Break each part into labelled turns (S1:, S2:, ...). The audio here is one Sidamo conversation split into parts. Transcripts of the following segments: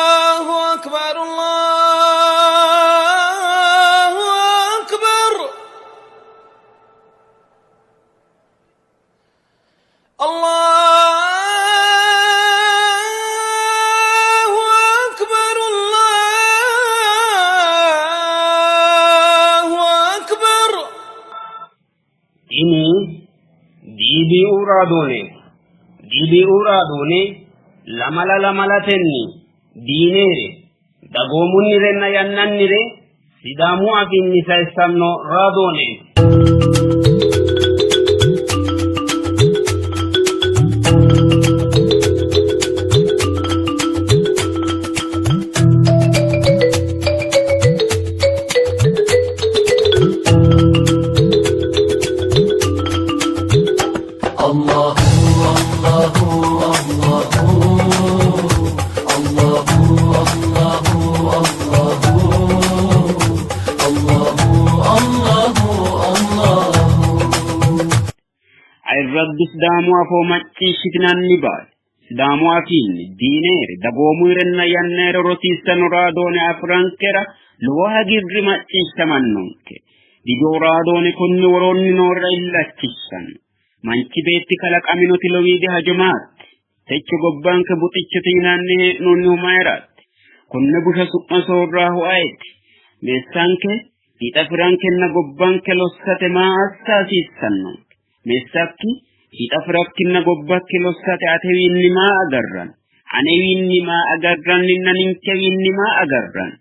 S1: الله أكبر الله أكبر الله أكبر الله أكبر
S2: Tini DBU raadooneeti. DBU raadoone lamala lamalatenni diineere dagoomunnirenna yannannire Sidaamu afiinni sayissanno raadooneeti. Ayirraddu Sidaamu afoo macciishshitinanni baale Sidaamu afiinni diineere dagoomuyirenna yannaere rosiissanno raadoone afi'rankera lowo hagiirri macciishshamannonke. Dijo raadoone konni woroonni noorira illachishshanno. Manchi beetti kalaqaminoti lowiidi hajo maati? Techo gobbanke buxichote yinanni hee'noonnihu mayiraati? Konne busha su'ma soorraahu ayeti? Meessanke fiixa firankenna gobbanke lossate maa assa hasiissannonke? Meessakki fiixa firakkinna gobbakki lossate atewiinni maa agarranni? Anewiinni maa agarranninna ninkewiinni maa agarranni?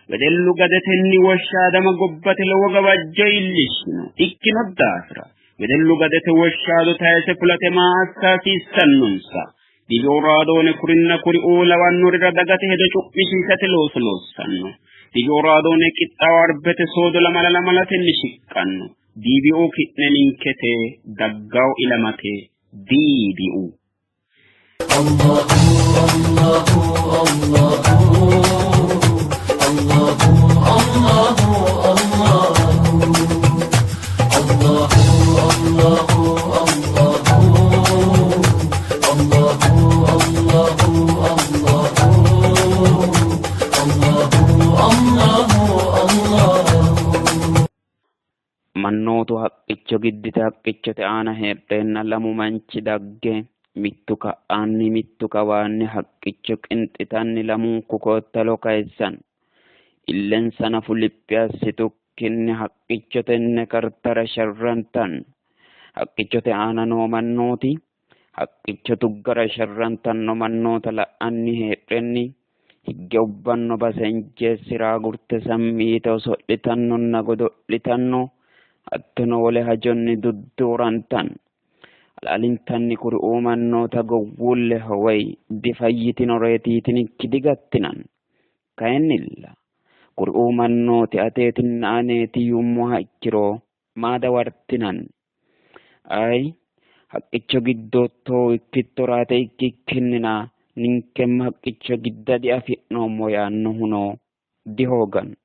S2: Wedellu gadetenni woshshaadama gobbate lowo gawajjo iillishshino ikkino daafira wedellu gadete woshshaado tayise fulate maa assa hasiissannonsa? Dijo raadoone kurinna kuriuu lawannorira dagate hedo cu'mishiishate looso loossanno. Dijo raadoone qixxaawo arbete soodo lamala lamalatenni shiqqanno. DBU ki'ne ninkete daggawo ilamate DBU. Mannootu haqqicho giddite haqqichote aana heedheenna lamu manchi dagge mittu ka'aanni mittu kawaanni haqqicho qinxitanni lamunku koottalo kayissanno. Illensa nafu liphi assitukkinni haqqicho tenne kartara sharrantanno. Haqqichote aana noo mannooti haqqicho tuggara sharrantanno mannoota la'anni heedhenni higge ubbanno base injeessira agurte sammi yite oso'litannonna godo'litanno hattono wole hajonni dudduurantanno. Halaalintanni kuriuu mannoota gowwuulleho woy difayyitinoreeti yitinikki digattinanni. Kayinnilla kuriuu mannooti ateetinna aneeti yuummoha ikkiro maa dawartinanni? Ayi haqqicho giddoottohu ikkittora ate ikkikkinnina ninkemma haqqicho gidda diafi'noommo yaannohuno dihooganno.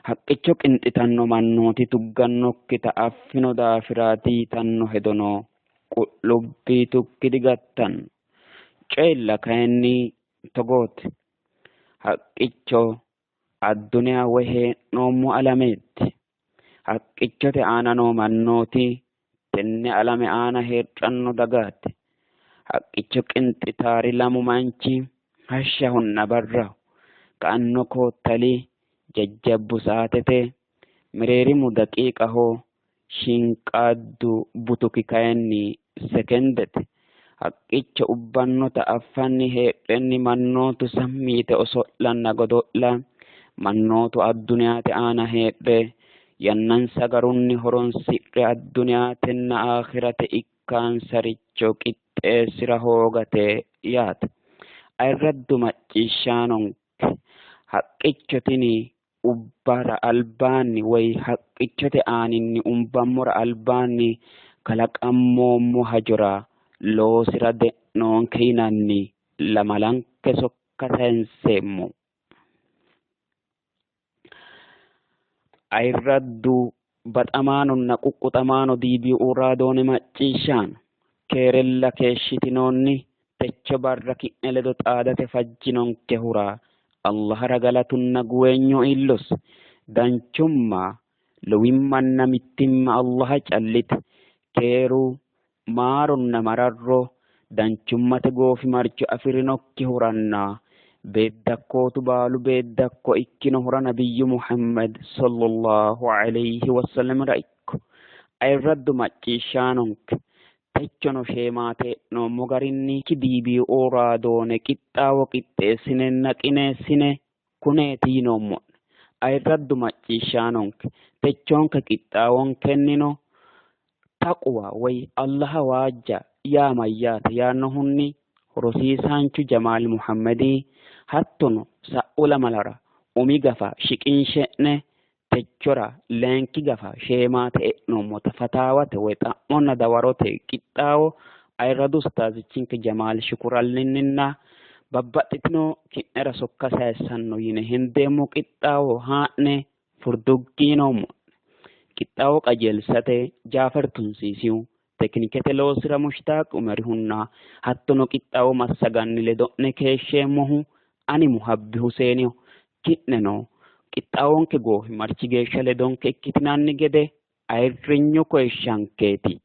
S2: Haqqicho qinxitanno mannooti tuggannokkita affino daafiraati yitanno hedono qu'lubbi yitukki digattanno. Coyilla kayinni togooti. Haqqicho adduniya woy hee'noommo alameeti. Haqqichote aana noo mannooti tenne alame aana heedhanno dagaati. Haqqicho qinxitaari lamu manchi hashshahonna barraho. Ka'anno koottali jajjabbu saatete, mereerimu daqiiqaho, shiinqaaddu butuki kayinni sekendete. Haqqicho ubbannota affanni heedhenni mannootu sammi yite oso'lanna godo'la mannootu adduniyate aana heedhe yannansa garunni horonsi're adduniyatenna aakhirate ikkaansaricho qixxeessira hoogate yaate. Ayirraddu macciishshaanonke haqqicho tini ubbara albaanni woy haqqichote aaninni umbammora albaanni kalaqammoommo hajora loosira de'noonke yinanni lamalanke sokka sayinseemmo. Ayirraddu baxamaanonna quqquxamaano DBU raadoone macciishshaano Keerella keeshshitinoonni? Techo barra ki'ne ledo xaadate fajjinonkehura Allahara galatunna guweenyu iillosi. Danchumma, lowimmanna mittimma Allaha callite. Keeru, maaronna mararro danchummate goofimarcho afi'rinokkihuranna beeddakkootu baalu beeddakko ikkinohura nabiyyu Muhammad sallallahu alayhi wasallamira ikko. Ayirraddu macciishshaanonke techono sheemaate e'noommo garinni DBO raadoone qixxaawo qixxeessinenna qineessine kuneeti yinoommo'ne. Ayirraddu macciishshaanonke techoonke qixxaawonkennino taquwa woy Allaha waajja yaa mayyaate yaannohunni rosiisaanchu Jamaal Muhammadi hattono sa'u lamalara umi gafa shiqinshe'ne techora leenki gafa sheemaate e'noommota fataawate woy xa'monna dawarote qixxaawo ayirradu ustaazichinke Jamaal Shukurallinninna babbaxxitino ki'nera sokka sayissanno yine hendeemmo qixxaawo haa'ne furduggi yinoommo. Qixxaawo qajeelsate Jaafer Tunsiisihu, tekinikete loosira Mushtaaq Umerihunna hattono qixxaawo massaganni ledo'ne keeshsheemmohu ani Muhabbi Huseeniho. Ki'neno qixxaawonke goofimarchi geeshsha ledonke ikkitinanni gede ayirrinyu koyishshankeeti.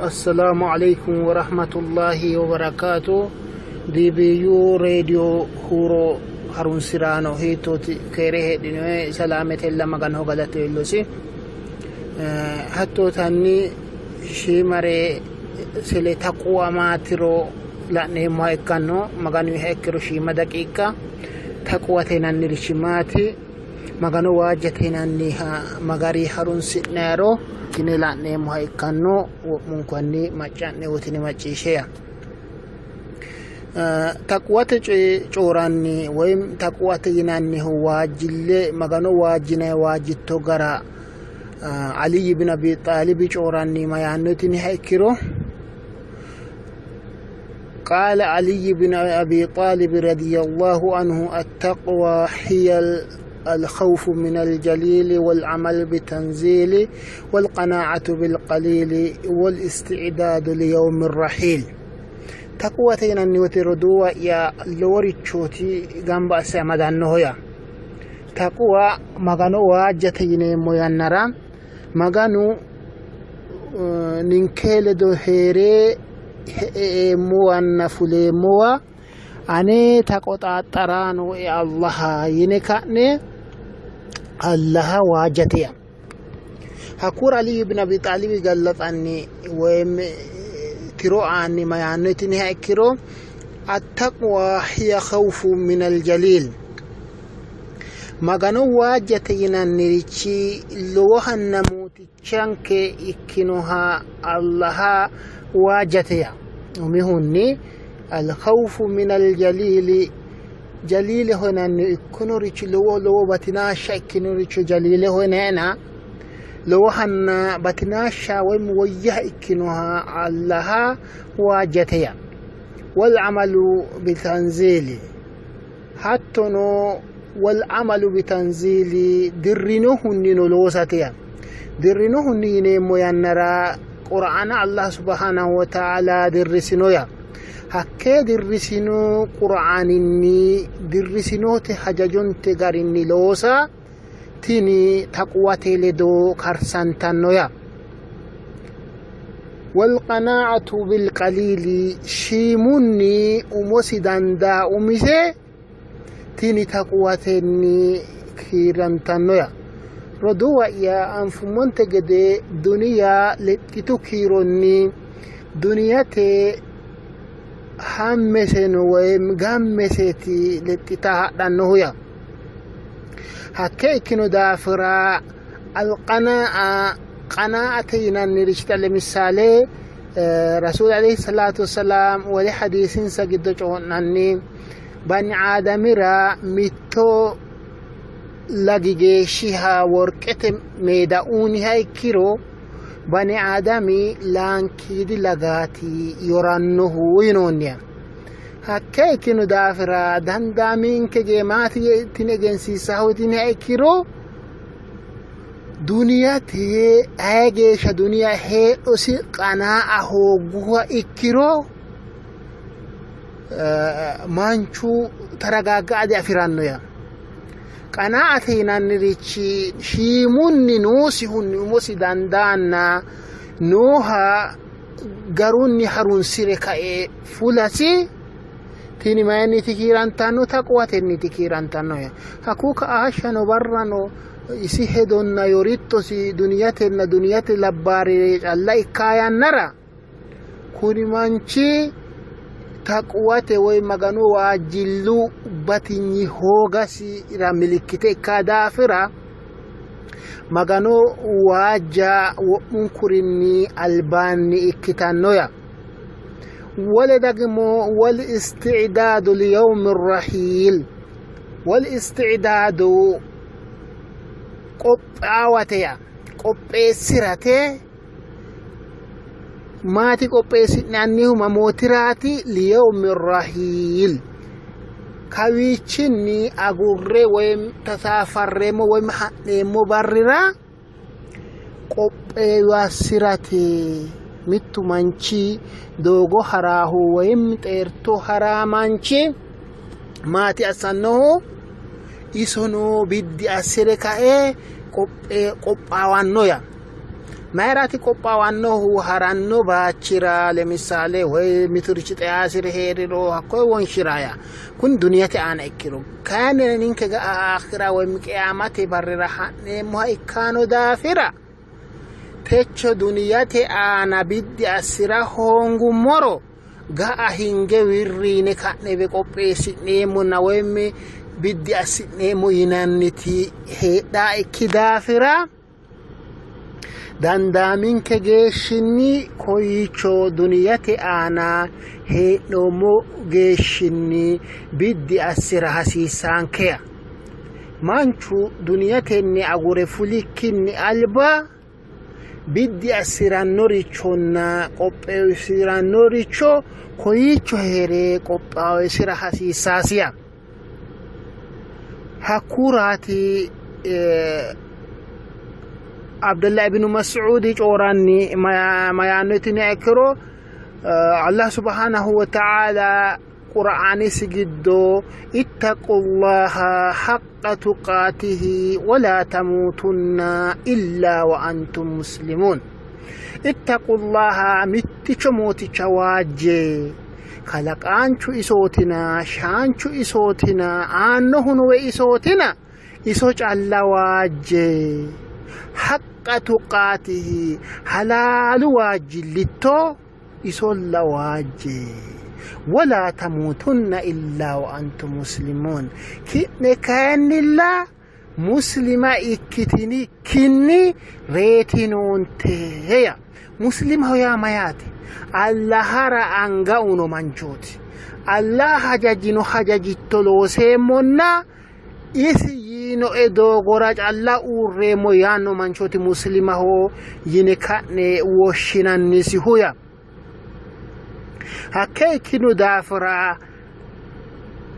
S3: Assalaamu alaikum warahmatullahi wabarakaatu. DBU Radio Huuro harunsiraano hiittooti keere heedhinoe salaametella maganoho galatu iillosi. Hattootanni shiimare sile taquwa maatiro la'neemmoha ikkanno maganuyiha ikkiro shiima daqiiqa taquwate yinannirichi maati magano waajjate yinanniha magari harunsi'nayiro tine la'neemmoha ikkanno wo'munkunni macca'ne wotine macciishsheya. Taquwate cooranni woy taquwate yinannihu waajjille magano waajjinay waajjitto gara Aliy bin Abi Xaalibi cooranni mayaanno tiniha ikkiro قال علي بن أبي طالب رضي الله عنه التقوى هي الخوف من الجليل والعمل بتنزيل والقناعة بالقليل والاستعداد ليوم الرحيل taqwate yinanni wote roduuwa'ya loworichooti gamba asse amadannoho yaa. Taqwa Magano waajjate yineemmo yannara Maganu ninke ledo hee're e'eemmowanna fuleemmowa ane taqoxaaxxara nooe Allaha yine ka'ne Allaha waajjate yaa. Hakkuura Aliyu bin Abi Xaalibi gallaxanni woyim tiro aanni mayaanno yitiniha ikkiro attaqwa hiya khawfu min aljaliil Magano waajjate yinannirichi lowohanna mootichanke ikkinoha Allaha waajjate yaa. Umihunni alkhawfu min aljaliili jaliileho yinanni ikkinorichi lowo lowo batinaashsha ikkinoricho jaliileho yinayna lowohanna batinaashsha woy woyyaha ikkinoha Allaha waajjate yaa. Wal amalu bitanziili hattono wal amalu bitanziili dirrinohunnino loosate yaa. Dirrinohunni yineemmo yannara Qur'aana Allah subhanahu wa ta'ala dirrisino yaa. Hakkee dirrisino Qur'aaninni dirrisinote hajajonte garinni loosa tini taqwate ledo karsantanno yaa. Walqanaa'atu bilqaliili shiimunni umosi dandaa umise tini taqwatenni kiirantanno yaa. Roduuwa'ya anfummonte gede duniya lexxitu kiironni duniyate hammeseno woy gammeseti lexxita hadhannohu yaa. Hakke ikkino daafira alqanaa'a qanaa'ate yinannirichita lemissaale rasuul alayhi salaatu wassalaam wole hadiisinsa giddo co'nanni bani aadamira mitto lagi geeshshiha worqete meeda uuniha ikkiro Bani Aadami laankiidi lagaati yorannohu yinoonniha. Hakke ikkino daafira dandaaminke gee maati tini egensiissahu tiniha ikkiro duniyate aye geeshsha duniya heedhosi qanaa'a hoogguha ikkiro manchu taragaagga diafi'ranno yaa. Qanaa'ate yinannirichi shiimunni noosihunni umosi dandaanna nooha garunni harunsire kae fulasi tini mayinniti kiirantanno taqwatenniiti kiirantanno yaa. Hakku ka'a hashshano barrano isi hedonna yorittosi duniyatenna duniyate labbaarire calla ikkaa yannara Kuni manchi taqwate woy Maganu waajjillu batinyi hoogasira milikkite ikka daafira Magano waajja wo'munkurinni albaanni ikkitannoya. Wole dagimo wal isti'daadu liyawmi rahiil wal isti'daadu qophaawate ya qopheessi'rate maati qopheessi'nannihu mamootiraati liyawmi rahiil kawiichinni agurre woy tasaafarreemmo woy ha'neemmo barrira qopheessi'rate mittu manchi doogo haraahu woyim xeerto haraa manchi maati assannohu isono biddi assire kae qophaawanno yaa mayiraati qophaawannohu haranno baachira lemissaale woy miturichi xeasire hee'riro hakkoye wonshira yaa kun duniyate aana ikkiro kayinni ninke ga'a aakhira woy qiyaamate barrira ha'neemmoha ikkano daafira techo duniyate aana biddi assi'ra hoongummoro ga'a hinge wirri yine ka'nebe qopheessi'neemmonna woyimmi biddi assi'neemmo yinanniti heedhaa ikki daafira dandaaminke geeshshinni koyiicho duniyate aana hee'noommo geeshshinni biddi assi'ra hasiissaankeya. Manchu duniyatenni agure fulikkinni alba biddi assi'rannorichonna qopheessi'rannoricho koyiicho hee're qopheessi'ra hasiissaasiya. Hakkuraati Abdullah ibn Mas'uudi cooranni mayaanno yitiniha ikkiro Allah subhanahu wa ta'ala Qur'aanisi giddo ittaqullaha haqqa tuqaatihi walaa tamuutunna illaa wa antum muslimuun. Ittaqullaha mitticho mooticha waajje kalaqaanchu isootina shaanchu isootina aannohuno woy isootina iso calla waajje haqqa tuqaatihi halaalu waajjillitto isolla waajje walaa tamuutunna illaa wa antum muslimuun ki'ne kayinnilla muslima ikkitinikkinni reetinoonte ya muslimaho yaa mayaate Allahara anga uno manchooti Allah hajajino hajajitto looseemmonna isi yiinoe doogora calla uurreemmo yaanno manchooti muslimaho yine ka'ne woshshinannisihu ya hakke ikkino daafira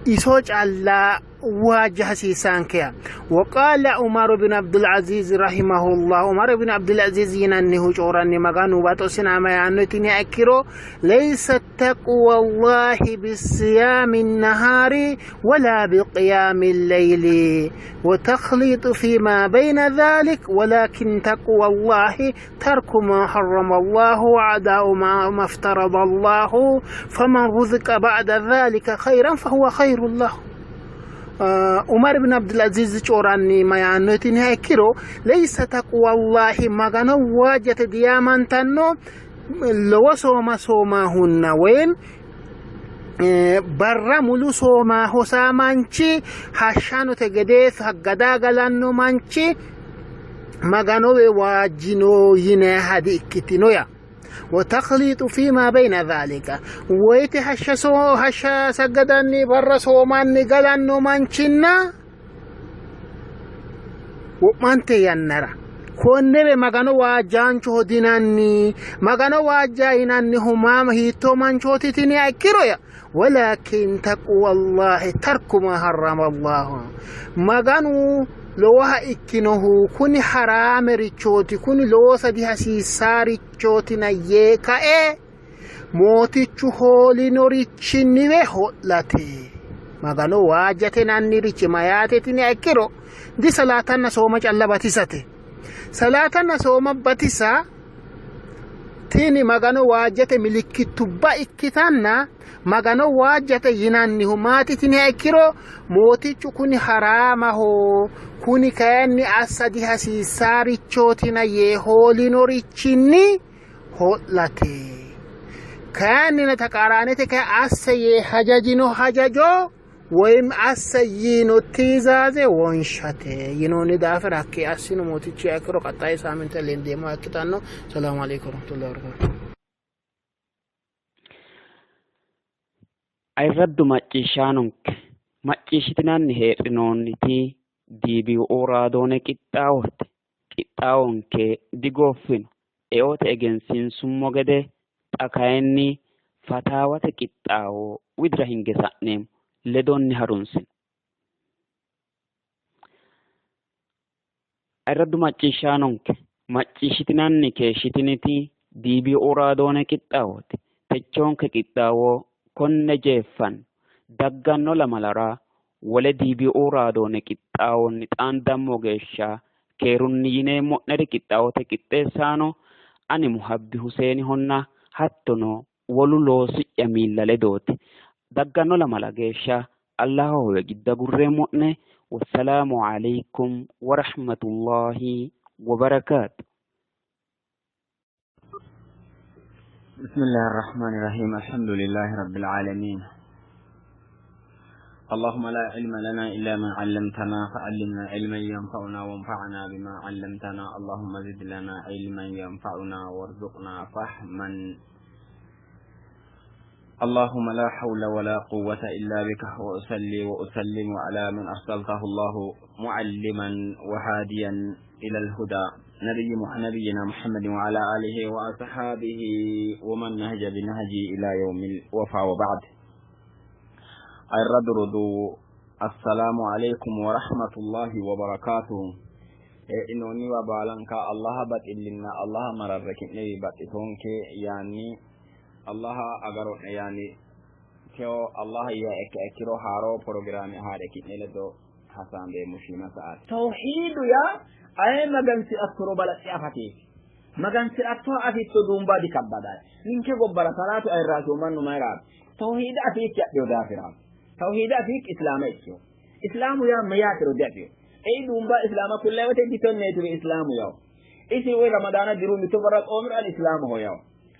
S3: iso calla waajja hasiissaankeya waqaala umaru bin abdulaziz rahimahullah umaru bin abdulaziz yinannihu cooranni maganu baxosina yaanno yitiniha ikkiro laysa taqwa allahi bisiyaami nahaari wala biqiyaami lleyli وتخليط فيما بين ذلك ولكن تقوى الله ترك ما حرم الله وعداء ما افترض الله فمن رزق بعد ذلك خيرا فهو خير له Umar ibn Abdulaziz cooranni mayaanno yitiniha ikkiro laysa taqwallahi magano waajjate diyaamantanno lowo sooma soomahunna woyim barra mulu sooma hosaa manchi hashshanote gedee saggadaa galanno manchi maganowe waajjino yinanniha di-ikkitino ya وتخليط فيما بين ذلك woyte hashsha so hashsha saggadanni barra soomanni galanno manchinna wo'mante yannara Konnewe Magano waajjaanchoho dinanni. Magano waajja yinannihu maama hiittoo manchooti tiniha ikkiro ya walaakin taqwallahi tarku maa harrama Allahu. Maganu lowoha ikkinohu kuni haraamerichooti, kuni loosa dihasiissaarichootina yee kae Mootichu hoolinorichinniwe ho'late. Magano waajjate yinannirichi mayaate tiniha ikkiro di salaatanna sooma calla batisate. Salaatanna sooma batisa tini Magano waajjate milikkitubba ikkitanna Magano waajjate yinannihu maati tiniha ikkiro Mootichu kuni haraamaho, kuni kayinni assa dihasiissaarichootina yee hoolinorichinni ho'late. Kayinnina taqaaraanete kayi asse yee hajajino hajajo woyim asse yiino tiizaaze wonshate yinoonni daafira hakkii assino mootichi ikkiro qaxxayi saaminte lendeemmoha ikkitanno. Salaamu aleykum warahmatullahi wabarakatuh.
S2: Ayirraddu macciishshaanonke macciishshitinanni heedhinoonniti DBO raadoone qixxaawote. Qixxaawonke digooffino. Eote egensiinsummo gede xa kayinni fataawate qixxaawo widira hinge sa'neemmo. Ledonni harunsino. Ayirraddu macciishshaanonke macciishshitinanni keeshshitiniti DBO raadoone qixxaawooti. Techoonke qixxaawo konne jeeffanno. Dagganno lamalara wole DBO raadoone qixxaawonni xaandammo geeshsha keerunni yineemmo'neri qixxaawote qixxeessaano ani Muhabbi Huseenihonna hattono wolu loosi'ya miilla ledooti. Dagganno lamala geeshsha Allaho howe gidda gurreemmo'ne. Wassalaamu alaikum warahmatullahi wabarakaatu.
S4: بسم الله الرحمن الرحيم الحمد لله رب العالمين اللهم لا علم لنا إلا ما علمتنا فعلمنا علما ينفعنا وانفعنا بما علمتنا اللهم زد لنا علما ينفعنا وارزقنا فهما اللهم لا حول ولا قوة إلا بك وأصلي وأسلم على من أرسلته الله معلما وهاديا إلى الهدى نبي نبينا محمد وعلى آله وأصحابه ومن نهج بنهجه إلى يوم الوفا وبعد الرد ردو السلام عليكم ورحمة الله وبركاته إنوني وبالنك الله بات إلنا الله مررك نبي بات يعني الله أجر يعني teo allah ya ekki ekkiro haaro programme haadhe ki'ne ledo hasaambeemmo shiima sa'aate.
S5: Tawhiidu yaa aye magansi'rattoro balaxxe afateeti. Magansi'rattoha afitto duumba dikabbadaay. Ninke gobbara salaatu ayirraasihu mannu mayiraati? Tawhiida afiikki adhiyo daafiraati. Tawhiida afiikki islaama ikkiyo. Islaamu yaa mayyaatero diafino. Ei duumba islaama kullayi wote ditonneetiwe islaamu yawo. Isi woy ramadaana diru mitto barra qoomiro ani islaamaho yawo.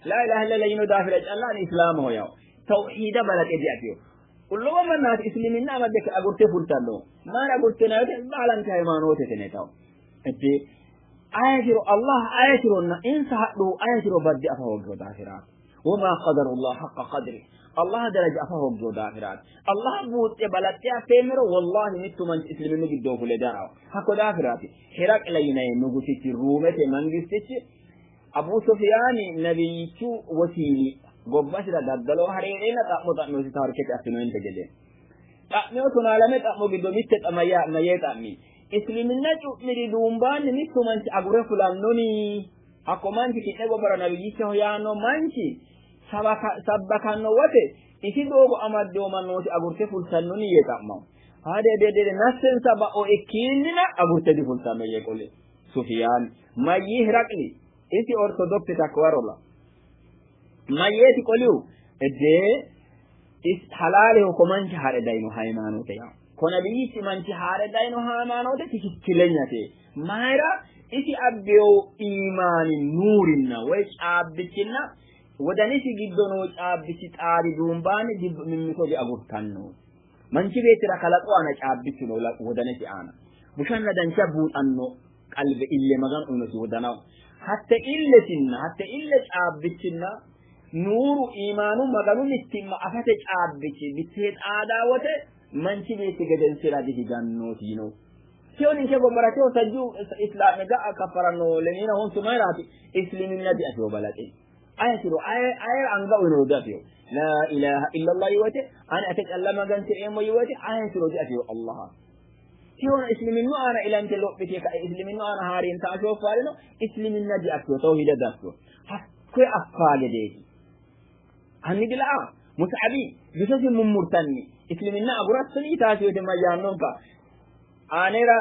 S5: Laa ilaaha illallah yino daafira calla ani islaamaho yawo. Tawhiida balaxe diafino. Lowo mannaati isliminna amadde agurte fultanno. Mayira agurte yinanni wote baalanti hayimaanootete yitawo. Itti ayetiro Allah ayetironna insa hadhuhu ayetiro badde afa hooggino daafiraati. Womaa qadarullah haqqa qadri. Allah daraja afa hooggino daafiraati. Allah buuxxe balaxxe affeemmero wallahi mittu manchi isliminnu giddoo fule darawo. Hakko daafiraati Hiraqla yinanni nugusichi Ruumete mangistichi Abu Sufiyaani nabiyyichu wosiili gobbasira daddaloho hare hee'reenna xa'mo xa'minosi taarikete affinoyinte gede. Xa'mino 12 xa'mo giddo mitte mayyee xa'mi? Isliminna cu'miri duumbaanni mittu manchi agure fulannoni? Hakko manchi ki'ne gobbara nabiyyichaho yaanno manchi sabbakanno wote isi doogo amaddino mannooti agurte fultannoni yee xa'mawo. Hadededede nassensa ba'o ikkinnina agurte difultanno yee qoli. Sufiyaan mayyii Hiraqli isi ortodoksi takwarola mayyeeti qolihu eddee is halaaleho ko manchi haadhe dayino hayimaanote yaa ko nabiyyichi manchi haadhe dayino hayimaanote tikikkilenyate mayira isi abbeyo iimaani nuurinna woy caabbichinna wodanisi giddo noo caabbichi xaadi duumbaanni mimmito diagurtanno. Manchi beettira kalaqu aana caabbichu no wodanisi aana. Bushanna dancha buuxanno qalbe ille Maganu uyinosi wodanaho. Hatte illesinna hatte ille caabbichinna nuuru iimaanu Maganu mittimma afate caabbichi mittee xaadaa wote manchi beetti gedensira dihigannooti yino. Teo ninke gobbara teo sajju islaame ga'a kaffaranno lemiina honsu mayiraati isliminna diafeyo balaxe ayetiro aye anga uyinoro diafeyo laa ilaha illallah yiwote ani ate calla magansi'reemmo yiwote ayetiro diafeyo allaha teona isliminnu aana ilante lophite ka'e isliminnu aana haariinta afeyo isliminna diafeyo tawhida diafeyo hakkoye affaa gedeeti hanni dila'a mus'abi bisosi mummurtanni isliminna agurattoni yitaasi wote mayyaannonka anera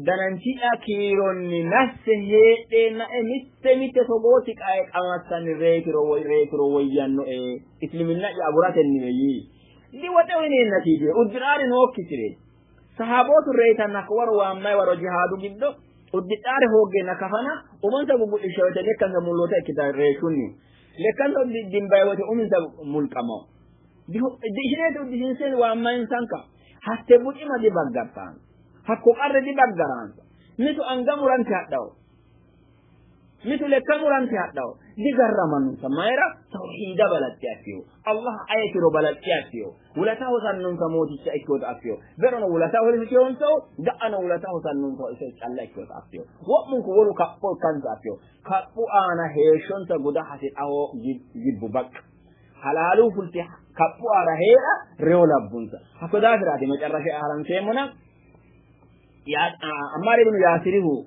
S5: dananchi'ya kiironni nasse heedheennae mitte mitte togoo siqaye qamassanni reetiro reetiro woyyannoe islimina'ya aguratenniwe yii diwoxe uyineennatiiti uddiraari nookkisire sahaabootu reyitanna waro waammayi waro jihaadu giddo uddidhaare hooggeenna kafana umonsa guggu'lishsha woyte lekkansa mulloota ikkita reeshshunni lekkansa dimbayi woyte uminsa mulqamawo ishineeti uddisiinse waammayinsanka hatte buxima dibaggartaansa hakko qarre dibaggaraansa mitu anga murante hadhawo mitu lekka murante hadhawo digarramannonsa mayira tawhiida balaxxe affiyo allah ayetiro balaxxe affiyo wulata hosannonsa mooticha ikkiwota affiyo berono wulata horisitiyonsawo ga'ano wulata hosannonsa iso calla ikkiwota affiyo wo'munku wolu kapho ikkansa affiyo kaphu aana heeshshonsa guda hasidhawo gibbu baqqa halaalu fulte kaphu aana heedha reyo labbunsa hakko daafiraati macarrasha haranseemmona Ammar ibn Yaasirihu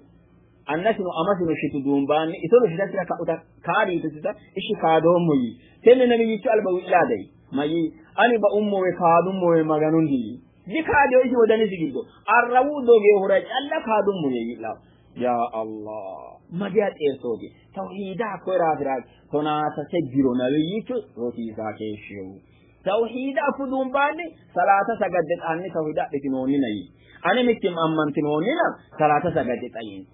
S5: annasino amasino shitu duumbaanni isono shitasira ka'uta kaadiitusita ishi kaadoommo yii tenne nabiyyichu alba wi'laadayi mayyi ani ba'ummowe kaadummowe maganunni yii dikaadiyo isi wodanisi giddo arrawu dogeehura calla kaadummo yee wi'laawo ya allah magiya xeertooti tawhiida hakkoye raafiraati tonaasase diro nabiyyichu rosiisaa keeshshewu tawhiida affu duumbaanni salaata sagadde xaanni tawhiida adhitinoonnina yii ane mittim ammantinoonnina salaata sagadde xayiin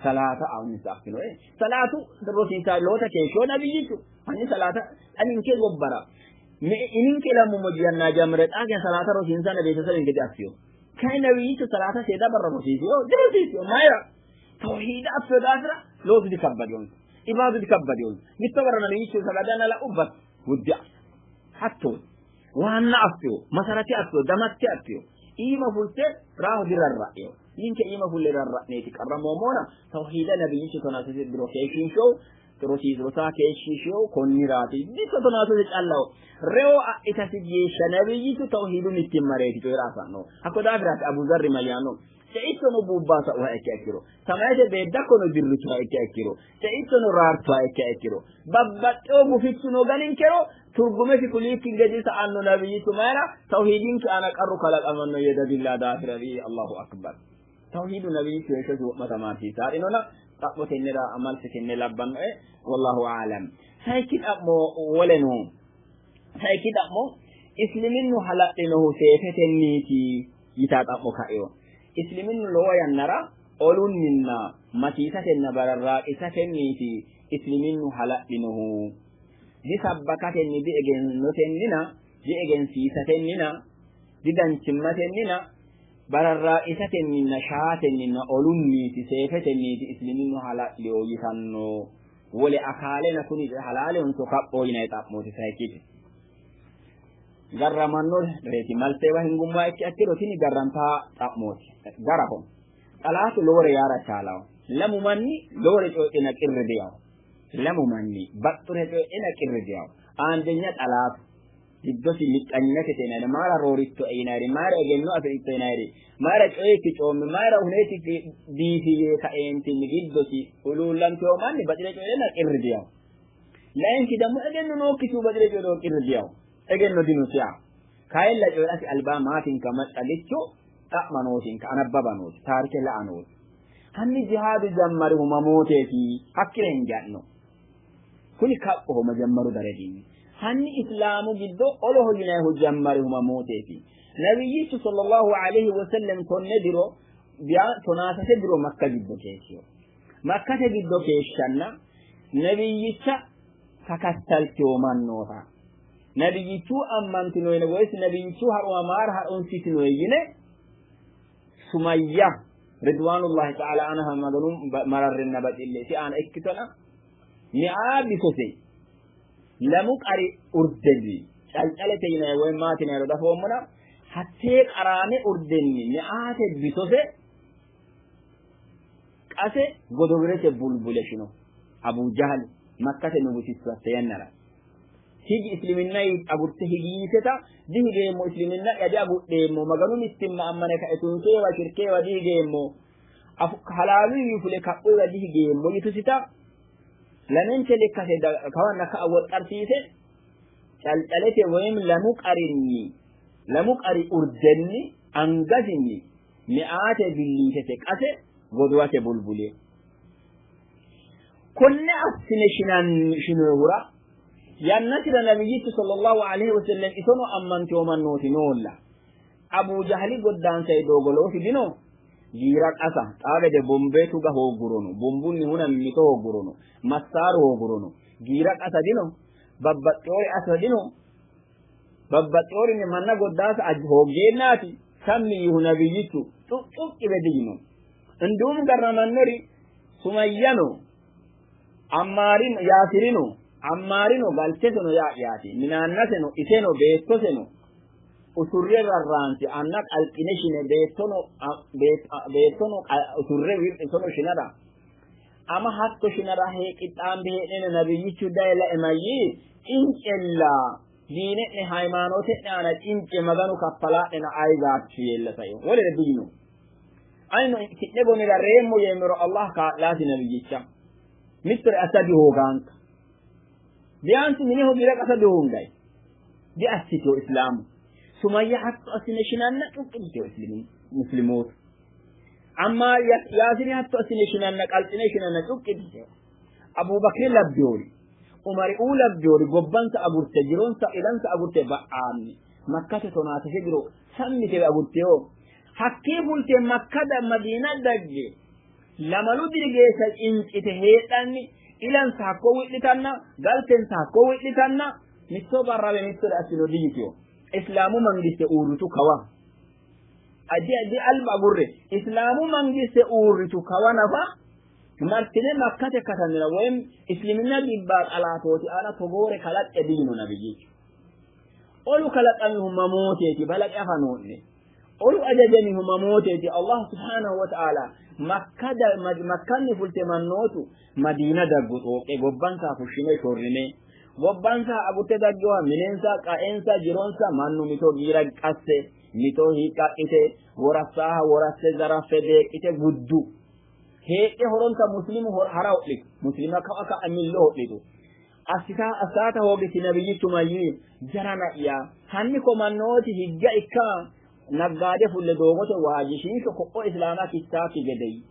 S5: salaata awunsa affinoe salaatu rosiisaa loota keeshshoo nabiyyichu hanni salaata aninke gobbara ininke ilammummo jiyannaa jamre xaage salaata rosiinsanna beetesebenke diaffiyo kai nabiyyichu salaata seeda barra rosiisiyo dirosiisiyo mayira tawhiida affiyo daafira loosu dikabbadiyonsa ibaadu dikabbadiyonsa mitto barra nabiyyichu sagadanna la'ubbat wuddi hatto waanna affiyo masarati affiyo damatte affiyo iima fulte raaho dirarra'yo ninke iima fulle rarra'neeti qarrammoommoona tawhiida nabiyyichu tonaasase diro keeshshiinshow rosiisrosaa keeshshiishiyo konniraati ditto tonaasase callaho reyo adhitasi geeshsha nabiyyichu tawhiidu mittimmareeti coyira afanno hakko daafiraati abuzarri mayyaanno ceittono buubbaasa uha ikkiha ikkiro samayete beeddakkono dirrituha ikkiha ikkiro ceittono raartuha ikkiha ikkiro babbaxxewo gufichuno ganinkero turgumesi kuliikki gedi sa'anno nabiyyichu mayira tawhiidinke aana qarru kalaqamanno yee dadillaa daafira bii allahu akbar tawhiidu nabiyyichu heeshshosi wo'ma tamaarsiisaadhinona xa'mo tennera malse tenne labbannoe wallahu aalam sayikki xa'mo woleno sayikki xa'mo isliminnu hala'linohu seefetenniiti yitaa xa'mo ka'eyo isliminnu lowo yannara olunninna masiisatenna bararraaqisatenniiti isliminnu hala'linohu disabbakatenni diegennotennina diegensiisatennina didanchimmatennina bararraaqisatenninna shaatenninna olunniiti seefetenniiti isliminnu hala'liyo yitanno wole akaalena kuni halaalehonso kaphoo yinayi xa'mooti sayikkiti garramanno reeti malteewa hingummaa ikki akkiro tini garrantaa xa'mooti garaho xalaatu lowore yaara chaalawo lamu manni lowore coyidhina qirri diyawo lamu manni baxxure coyidhina qirri diyawo aandenya xalaatu giddosi miqqanyinatete yinayri maara roorittoe yinayri maara egenno afi'ritto yinayri maara coyikki coommi maara huneeti biifi yee kaeentinni giddosi huluullantewo manni baxire coyidhina qirri diyawo layinki dammo egenno nookkisihu baxire coyidhoo qirri diyawo egenno dinosiya kayilla coyidhasi albaa maatinka maccalicho xa'ma nootinka anabbaba nooti taarike la'a nooti hanni jihaadu jammarihu mamooteeti hakkire hinja'no kuni kaphoho majammaru darajinni hanni islaamu giddo oloho yinayihu jammarihu mamooteeti nabiyyichu sallallahu alaihi wasallam tonne diro tonaasase diro makka giddo keeshshiyo makkate giddo keeshshanna nabiyyicha takattaltewo mannoota nabiyyichu ammantinoyine woyis nabiyyichu har'uma maara har'unsitinoye yine sumayya ridwanullahi ta'ala anha maganu mararrenna baxille isi aana ikkitona mi'aa bisose lamu qari urdenni calcalete yinayi woy maati yinayiro dafoommona hattee qaraame urdenni mi'aate bisose Qase godowirete bulbule shino Abu Jahl Makkate nugusichu hatte yannara. Higi isliminna agurte higi yiteta dihigeemmo, isliminna diagudheemmo, Maganu mittimma ammane kae tunseewa shirkeewa dihigeemmo, halaalu fule kaphuwa dihigeemmo yitusita lamente lekkase kawanna ka'a woxxarsiise calcalete woyim lamu qarinni lamu qari urdenni angasinni mi'aate billiitete qase godowate bulbule. Konne assine shinohura yannasira nabiyyichu sallallahu alaihi wasallam isono ammantewo mannooti noolla. Abu Jahli goddaansay doogo loosi dino. Giira qasa xaa gede bombe tuga hooggurono, bombunni huna mimmito hooggurono, massaaru hooggurono, giira qasa dino, babbaxxewore asa dino, babbaxxeworinni manna goddaasa hooggeennaati sammi yihu nabiyyichu xuqxuqqibe diyino. እንዲሁም garramannori Sumayyano Ammaarino Yaasirino Ammaarino galteseno yaa'yaati minaannaseno iseno beettoseno usurre rarraansi anna qalqine shine beettono beettono usurre isono shinara ama hatto shinara hee qixxaambe hee'nene nabiyyichu daye lae mayyii cincella diine'ne hayimaanote'ne aana cince Maganu kappalaa'nena ayizaachchu yeella saio wolere diyino. Anino ki'ne gonira reemmo yeemmero Allah kaa'laasi nabiyyicha mittore assa dihoogaanka biyaansi mineho giira qasa dihoongay diassiteyo islaamu Sumayya hatto assine shinanna cuqqiditeyo muslimootu amma Yaasiri hatto assine shinanna qalxine shinanna cuqqiditeyo Abubakri labbiyori Umari uu labbiyori gobbansa agurte jironsa ilansa agurte ba'aanni Makkate tonaatase jiro sammite agurteyo hakkii fulte Makka Madiina dagge lamalu diri geeshsha cincite heedhanni ilansa hakko wi'litanna galtensa hakko wi'litanna mitto barrawe mittore assino diyiteyo islaamu mangiste uurritu kawa adi adi alba agurre islaamu mangiste uurritu kawa nafa martine Makkate katamira woyim isliminna gibbaa xalaatooti aana togoore kalaqqe diyino nabiyyichu. Olu kalaqamihu mamooteeti balaqe afa noo'ne. Olu ajajamihu mamooteeti Allah subhanahu wa ta'ala Makkanni fulte mannootu Madiina daggu xooqqe gobbansa fushshine shorrine gobbansa agurte daggewa minensa qaensa jironsa mannu mito giira qasse mito hiiqqaqqite worassaaha worasse zaraffe deeqqite guddu heedhe horonta muslimu hara hodhitu muslima ka'a ka'a millo hodhitu assita assaata hoogiti nabiyyichu mayyii jarana'ya hanni ko mannooti higga ikka naggaade fulle doogote waajishiisho ko'o islaama kissaakki gedeyi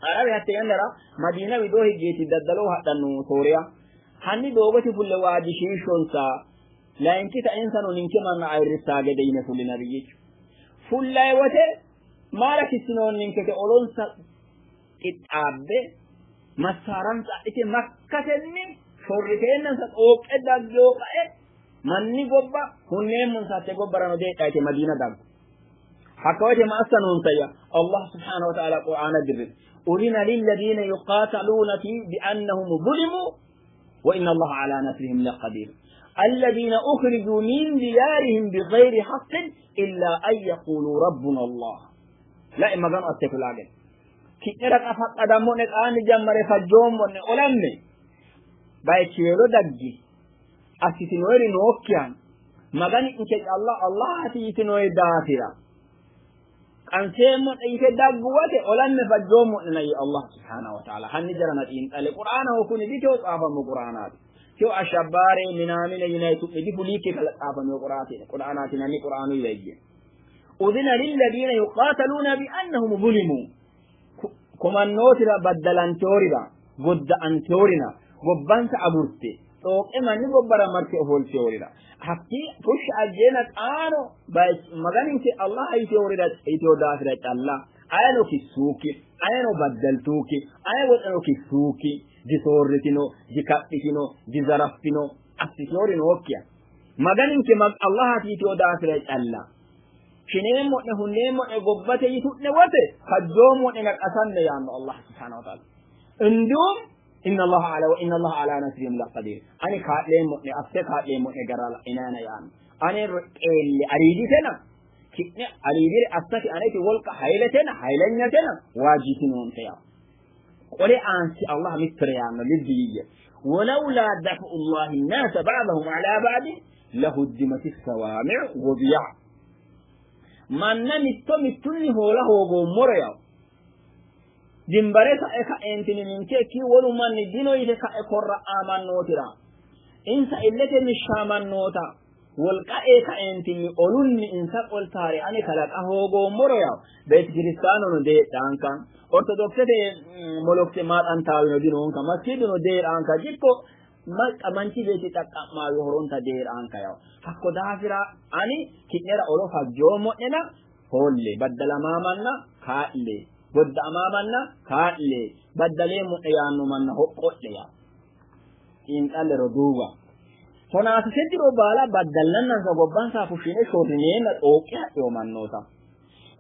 S5: Arabe hatte yannara Madiina widoo higgeeti daddaloo hadhanno Sooriya hanni doogote fulle waajishiishonsa layinkita insano ninke manna ayirrissaa gede yine fulli nabiyyichu fullayi wote maara kissinoonninkete olonsa qixxaabbe massaaransa adhite Makkatenni shorriteennansa xooqqe daggewo qae manni gobba hunneemmonsa hatte gobbarano deedha yite Madiina daggu. Hakka woyte ma assa noonsayya Allah subhanahu wa ta'ala Qur'aana dirri udhina lilladhiina yuqaataluuna fi bi'annahum zulimuu wa inna Allaha ala nasrihim laqadir alladhiina ukhrijuu min diyarihim bighayri haqqin illa an yaqulu rabbuna Allah. Lae Maganu asse kulaa gede ki'nera xa faqqadammo'ne xaanni jammare fajjoommo'ne olamme bayichiweelo daggi assitinoyeri nookkiha Magani'nke calla Allahaati yitinoyi daafira qanseemmo'ne yite dagguwate olamme fajjoommo'nena yii Allah subhanahu wa ta'ala. Hanni jarana xiinxalle Qur'aanaho kuni diteo xaafammo Qur'aanaati teo ashabbaare minaamine yinayi tu'mi difuliikke kala xaafamio Qur'aanaati nanni Qur'aanu yayye udhina lilladhiina yuqaataluuna bi'annahum zulimuu komannootira baddalanteworira godda'anteworina gobbansa agurte xooqqe manni gobbara marte ofolteworira hakkii fushsha ajjeena xaano Maganinke Allah yiteworira yitewo daafira calla ayeno kissuukki ayeno baddaltuukki aye woxeno kissuukki disoorritino dikaphitino dizaraffino assiteori nookkiha Maganinke Allahaati yitewo daafira calla shineemmo'ne hunneemmo'ne gobbate yitu'ne wote fajjoommo'ne naqasanne yaanno Allah subhanahu wa ta'ala. እንዲሁም ኢነ አላህ አላ ወኢነ አላህ አላ ነስሪሂም ለቀዲር ani kaa'leemmo'ne asse kaa'leemmo'ne gara la'inana yaanno ane qeelle aliiditena ki'ne aliidire assate aneti wolqa hayletena haylenyatena waajjitinoonte yaa Qole aansi Allah mittore yaanno liddi yiyye. ولولا دفع الله الناس بعضهم على بعض لهدمت الصوامع وبيع manna mitto mittunni hoola hoogoommoro yawo dimbare ka'e ka'eentini ninke ikki wolu manni dino yite ka'e korra'aamannootira insa illete mishshaamannoota wolqa ee ka'eentinni olunni insa qoltaare ane kalaqa hoogoommoro yawo beetikiristaanono deedhaanka ortodoksete molokse maaxantaawino dinoonka masjiduno deedhaanka jikko manchi beetti xaqqa'maawi horonta deedhaanka yawo hakko daafira ani ki'nera olo fajjoommo'nena hoolle baddalamaamanna kaa'le godda'amaamanna kaa'le baddaleemmo'ne yaanno manna hoqqo'le yawo xiinxalle roduuwa tonaasise diro baala baddallannansa gobbansa fushshine shorrineenna xooqqe hadheyo mannoota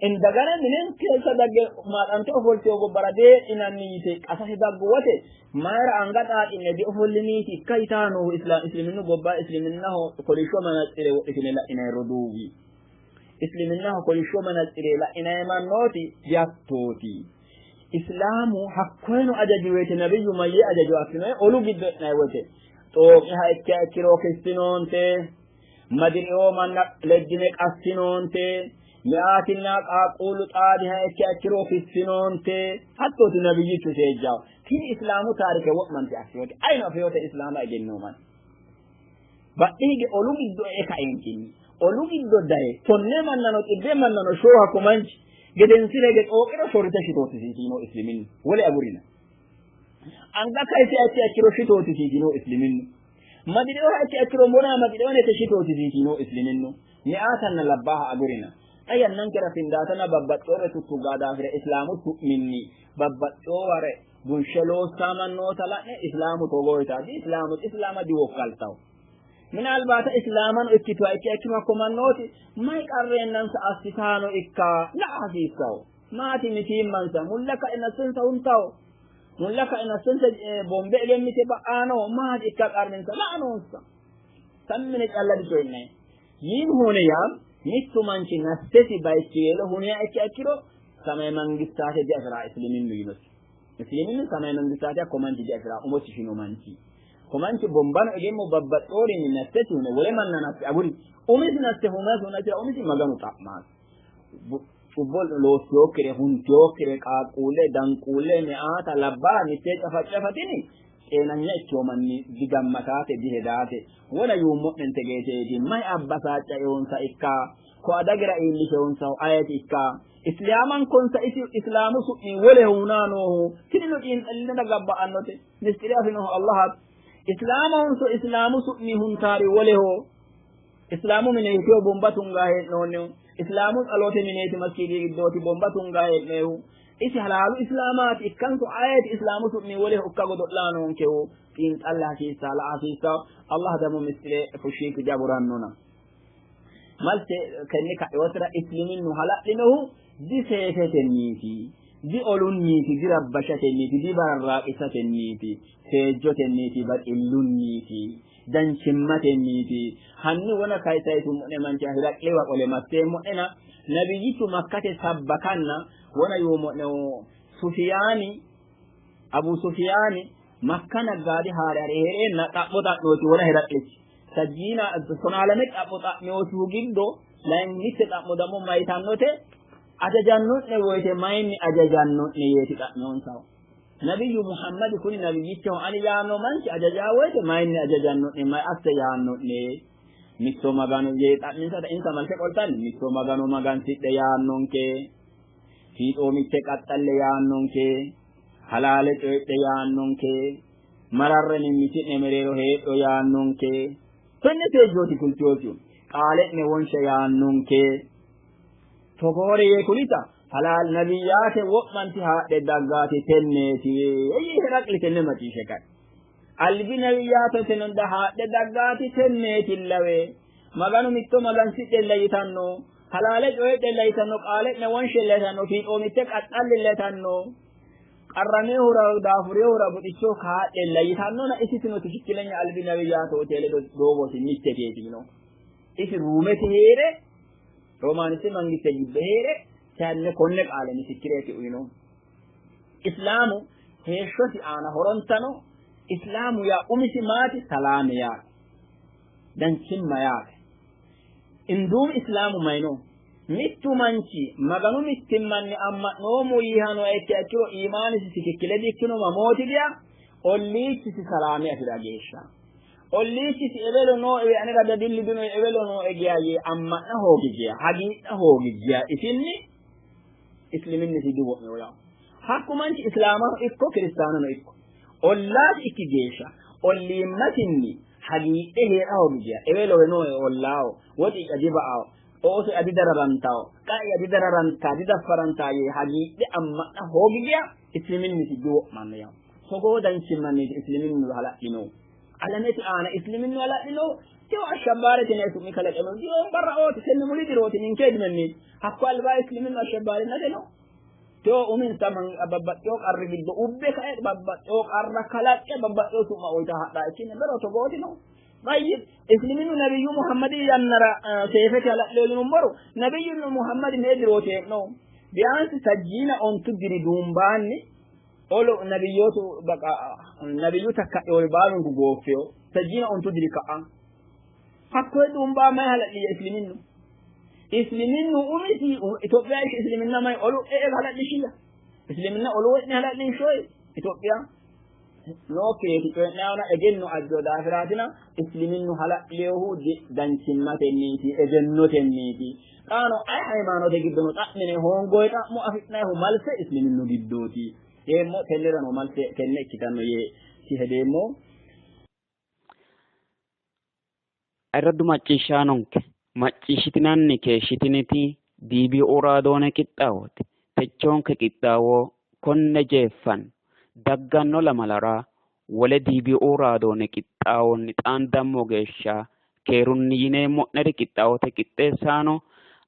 S5: indagana minenkeessa dagge maaxante ofolteyo gobbara deedhinanni yite qasase daggu wote mayra anga xaaxinne diofolliniiti ikka yitaa noohu isliminnu gobba isliminnaho kolishsho manaxxire wodhitine la'inay roduuwi isliminnaho kolishsho manaxxire la'inay mannooti dihattooti islaamu hakkoyeno ajaji woyte nabiyyu mayyee ajajo assinoye olu giddo e'nay woyte xooqiha ikkiha ikkiro kissinoonte madiri'oo manna leddine qassinoonte me'aatinna qaaqquullu xaadiha ikkiha ikkiro kissinoonte hattooti nabiyyichu seejjawo tini islaamu taarike wo'mante affiyoote ayino afiyoote islaama egenno manni badhe hige olu giddo e'e kaeentinni olu giddo daye tonne mannano xibbe mannano shoo hakko manchi gedensira hige xooqiro shorrite shitootisiisino isliminnu wole agurina anga kayise ikkiha ikkiro shitootisiisino isliminnu madi'eoha ikkiha ikkiro mona madi'eonete shitootisiisino isliminnu me'aatanna labbaaha agurina xa yannankera findaatana babbaxxeore tuttugaa daafira islaamu su'minni babbaxxeoware bunshe loossaa mannoota la'ne islaamu togoo yitaati islaamu islaama diwokkaltawo minalbaata islaamano ikkituha ikkiha ikkiro hakko mannooti mayi qarreennansa assitaano ikka la'a hasiissawo maati mitiimmansa mulla ka'e nassensa huntawo mulla ka'e nassensa bombe egemmite ba'aano maati ikka qarrinsa la'a noonsa sammine calla dicoyi'nayi yiin hune yaa mittu manchi nassesi bayichiweelo huniha ikkiha ikkiro samay mangistaate diafiraa isliminnu yinosi isliminnu samay mangistaate hakko manchi diafiraa umosi shino manchi ko manchi bombano egemmo babbaxxoorinni nassesi hune wole manna nasse aguri umisi nasse hunasi hunasira umisi maganu xa'maasi cubbo loossiyookkire huntiyookkire qaaqquulle danquulle me'aata labbaa mittee cafaccafatini xeenanya ikkiyo manni digammataate dihedaate wona yuummo'nente geeteeti mayi abbasaacca'eonsa ikka ko adagira iillisheonsahu ayeti ikka islaaman konsa isi islaamu su'mi wole hunaa noohu tinino xiinxallinna gabba'annote mistire afinohu allahaati islaamahonso islaamu su'mi huntaari woleho islaamu mineetiyo bomba tungaa hee'noonnihu islaamu tsaloote mineeti maskiidii giddooti bomba tungaa hee'neehu isi halaalu islaamaati ikkanso ayeeti islaamu su'mi woleho ikka godo'laa noonkehu xiinxalla hasiissaa la'a hasiissaa allah damo mistire fushshiiki diagurannona malte kenne ka'eotira isliminnu hala'linohu diseefetenniiti diolunniiti dirabbashatenniiti dibararraaqisatenniiti seejjotenniiti baxillunniiti danchimmatenniiti hanni wona kayisayisummo'ne manchi hiraqliwa qole masseemmo'nena nabiyyichu makkate sabbakanna wona yuummo'ne sufiyaani abu sufiyaani makka naggaade haare hare hee'reenna xa'mo xa'nooti wona hiraqlichi sajjiina tonaalame xa'mo xa'miyoosihu giddo layinkitte xa'mo dammo mayitannote ajajanno'ne woyite mayinni ajajanno'ne yeeti xa'miyonsahu nabiyyu muhammadi kuni nabiyyichaho ani yaanno manchi ajajaa woyite mayinni ajajanno'ne mayi asse yaanno'ne mitto magano yee xa'minsata insa malte qoltanni mitto magano magansidhe yaannonke fiixoomitte qaxxalle yaannonke halaale coyidhe yaannonke mararre mimmiti'ne mereero heedho yaannonke tenne seejjooti kultiyoosihu qaale'ne wonshe yaannonke togoore yee kulita halaal nabiyyaate wo'manti haadhe daggaati tenneeti yee Heraqli tenne macciishshe kae albi nabiyyaate tenonda haadhe daggaati tenneetillawe maganu mitto magansidhella yitanno halaale coyidhella yitanno qaale'ne wonshella yitanno fiixoomitte qaxxallilla yitanno qarrameehura daafureehura buxicho kaa'lella yitannona isitino tikikkilenya albi nabiyyaatooti ledo doogosi mitteteeti yino isi ruumete hee're roomaanisi mangiste giddo hee're tenne konne qaale misikkireeti uyino islaamu Heeshshosi aana horontano islaamu yaa umisi maati? Salaame yaate, danchimma yaate. Induum islaamu mayino mittu manchi maganu mittimmanni amma'noommo yiihano ikkiha ikkiro iimaanisi tikikkile dikkino. Mamooti diya olliichisi salaame afira geeshsha, olliichisi ewelo nooewe anera dadilli dino, ewelo nooe geya yee amma'na hoogi geya, hagiidha hoogi geya, isinni isliminnisi diwo'meo yaa. Hakku manchi islaamano ikko kiristaanano ikko ollaasi ikki geeshsha olliimmasinni hagiidhe hee'ra hoogi geya, ewelowe nooe ollaawo, woxi'ya diba'awo, ooso'ya didararantawo, qae'ya didararantaa, didaffarantaa yee hagiidhe amma'na hoogi geya isliminnisi diwo'manno yaa. Togoo danchimmanniiti isliminnu hala'linohu alamete aana, isliminnu hala'linohu. Tewo ashabbaarete yinanni su'mi kalaqamino diroon barra ooti, tenne muli dirooti, ninke edimenniiti. Hakko alba isliminnu ashabbaarinnate no. Tewo uminsa babbaxxewo qarri giddo ubbe kae babbaxxewo qarra kalaqqe babbaxxewo su'ma uyita hadhaa ikkine bero togooti no. Tayyib, isliminnu nabiyyu Muhammadi yannara seefete hala'leo yinummoro, nabiyyu Muhammadi mee dirooti hee'nohu? Biyaansi sajjiina ontu diri duumbaanni olo nabiyyootu baqa nabiyyu takkadheori baalunku gooffeo sajjiina ontu diri ka'a hakkoye duumbaa mayi hala'liya isliminnu? Isliminnu umisi Itophiya isliminna mayi olu e'e hala'lishiya? Isliminna olu we'ne hala'linshoyi Itophiya nookkireeti coyi'nayona egenno ajjo daafiraatina. Isliminnu hala'liyohu danchimmatenniiti, egennotenniiti. Xaano ay haymaanote giddono xa'mine hoongoye xa'mo afi'nayihu malse isliminnu giddooti yeemmo. Tennerano malse tenne ikkitanno yee hedeemmo.
S2: Ayirraddu macciishshaanonke, macciishshitinanni keeshshitiniti DBO raadoone qixxaawooti. Techoonke qixxaawo konne jeeffanno. Dagganno lamalara wole DBO raadoone qixxaawonni xaandammo geeshsha keerunni yineemmo'neri qixxaawote qixxeessaano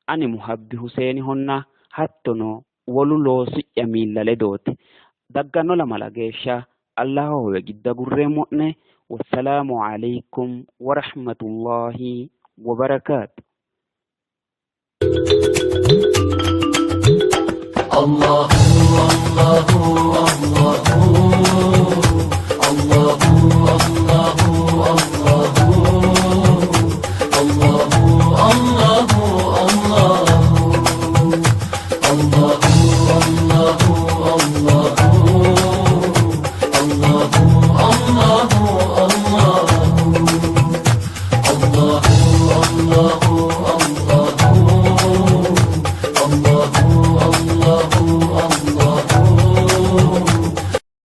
S2: ani Muhabbi Huseenihonna hattono wolu loosi'ya miilla ledooti. Dagganno lamala geeshsha Allaho howe gidda gurreemmo'ne. Wassalaamu alaikum warahmatullahi wabarakaatu.
S1: الله الله الله الله الله الله الله الله الله الله الله الله الله.